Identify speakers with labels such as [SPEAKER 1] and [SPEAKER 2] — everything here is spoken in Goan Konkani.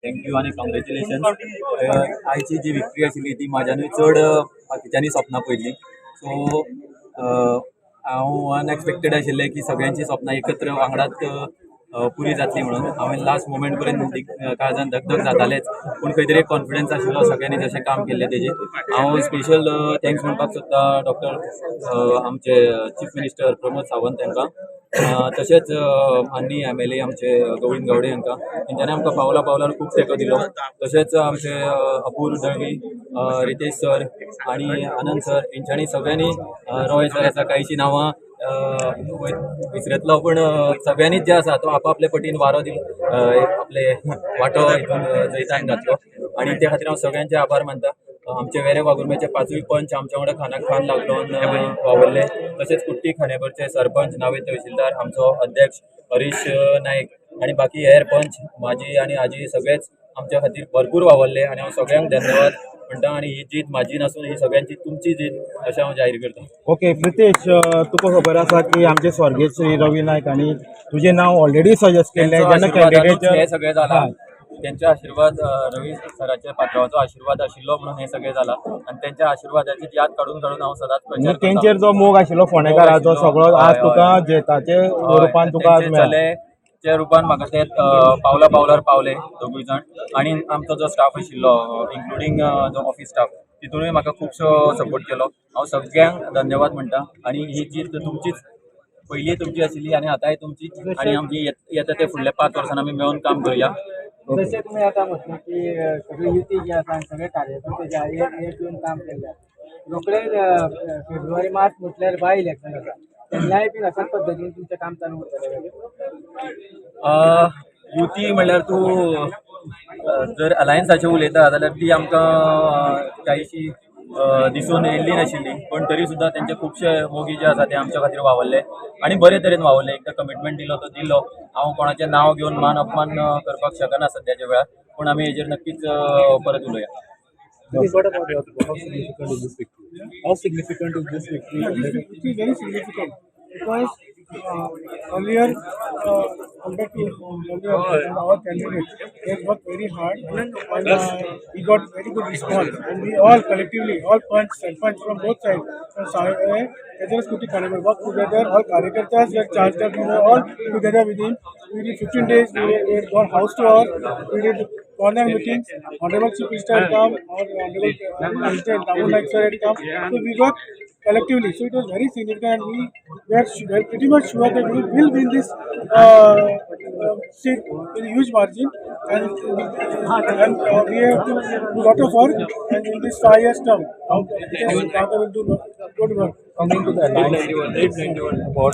[SPEAKER 1] Thank you आनी कॉंग्रेच्युलेशन्स. आयची जी विक्ट्री आशिल्ली ती म्हाज्यानूय चड बाकीच्यांनी सपनां पळयल्लीं. सो हांव अनएक्सपेक्टेड आशिल्लें की सगळ्यांची सपनां एकत्र वांगडात पुरी जातली म्हणून. हांवें लास्ट मोमेंट पर्यंत काळजान धकधक जातालेच, पूण खंय तरी एक कॉन्फिडन्स आशिल्लो सगळ्यांनी जशें काम केल्लें तेजेर. हांव स्पेशल thanks म्हणपाक सोदता डॉक्टर आमचे चीफ मिनिस्टर प्रमोद सावंत हांकां, तशेंच माननीय एमएलए आमचे गोविंद गावडे हांकां. तेंच्यांनी आमकां पावला पावलार खूब तेंको दिलो. तशेंच आमचे अपूर्व दळवी, रितेश सर आनी आनंद सर हेंच्यांनी सगळ्यांनी, रॉय सर आसा, कांयशीं नांवां विसरतलो, पूण सगळ्यांनीच जे आसा तो आपापले पटीन वारो दिलो, आपले वांटो हितून जैतान घातलो आनी त्या खातीर हांव सगळ्यांचे आभार मानता. आमचे वेरे वागुर्म्याचे पांचूय पंच आमच्या वांगडा खांदाक खांद लागून वावरले. तशेंच कुट्टी खांडेपारचे सरपंच, नावेद तहसीलदार, आमचो अध्यक्ष हरीश नायक आनी बाकी हेर पंच, म्हाजी आनी आजी सगळेच आमच्या खातीर भरपूर वावरले आनी हांव सगळ्यांक धन्यवाद म्हणटा आनी ही जीत म्हाजी नासून ही सगळ्यांची, तुमची जीत अशें हांव जाहीर करता.
[SPEAKER 2] ओके प्रितेश, तुका खबर आसा की आमचे स्वर्गेस्त श्री रवी नायक आनी तुजें नांव ऑलरेडी सजेस्ट केल्लें
[SPEAKER 1] तेंचो
[SPEAKER 2] जेन्ना
[SPEAKER 1] आशिर्वादानूच
[SPEAKER 2] कॅन्डिडेट
[SPEAKER 1] हें सगळें जालां. तेंचे आशिर्वाद, रवी सराच्या पात्रांवाचो आशिर्वाद आशिल्लो म्हणून हें सगळें जालां आनी तेंच्या आशिर्वादाची याद काडून काडून हांव सदांच प्रचार करता.
[SPEAKER 2] तेंचेर जो मोग आशिल्लो फोंडेकाराचो सगळो आज तुका जैताचे रुपान तुका आज
[SPEAKER 1] तेंचे
[SPEAKER 2] मेळ्ळा.
[SPEAKER 1] चले च्या रुपान म्हाका ते पावला पावलार पावले दोगूय जाण आनी आमचो जो स्टाफ आशिल्लो, इन्क्लुडींग जो ऑफीस स्टाफ, तितूनय म्हाका खुबसो सपोर्ट केलो. हांव सगळ्यांक धन्यवाद म्हणटा आनी ही जीत तुमचीच, पयलीं तुमची आशिल्ली आनी आतांय तुमची आनी आमची येता ते फुडल्या 5 वर्सां आमी मेळून काम करुया.
[SPEAKER 3] जशें तुमी आतां म्हटलें की सगळी युती जी आसा आनी सगळे कार्यकर्ते जे आहा एक येवन काम केल्ले रोखडे, फेब्रुवारी मार्च म्हटल्यार बाय इलेक्शन आसा, तेन्नाय बीन अशाच पद्दतीन तुमचें काम चालू उरतलें?
[SPEAKER 1] युती म्हणल्यार तूं जर अलायन्साचेर उलयता जाल्यार ती आमकां कांयशी दिसून येयल्ली नाशिल्ली, पूण तरी सुद्दां तेंचे खुबशे मोगी जे आसा ते आमच्या खातीर वावरले आनी बरे तरेन वावरले. एकदां कमिटमेंट दिलो तो दिलो. हांव कोणाचें नांव घेवन मान अपमान करपाक शकना सद्याच्या वेळार, पूण आमी हेजेर नक्कीच परत उलोवया.
[SPEAKER 4] What about your, how significant is this victory? How significant is this victory?
[SPEAKER 5] Yeah, this victory is very significant because earlier, compared to earlier, our candidate has worked very hard and he got very good response. And we all collectively, all panch, sarpanch from both sides, from Savai as well as Kutty Khandepar, worked together. All karyakartas were charged up. We were all together with him. We did 15 days. We had gone house to house. We did corner meetings. Honorable Chief Minister had come, our Honorable President Damu Naik sir had come. So we worked collectively. So it was very significant and we were pretty much sure that we will win this seat with a huge margin and we have to do lot of work and in this 5 years term, our will do good work.
[SPEAKER 4] Coming to the alliance, about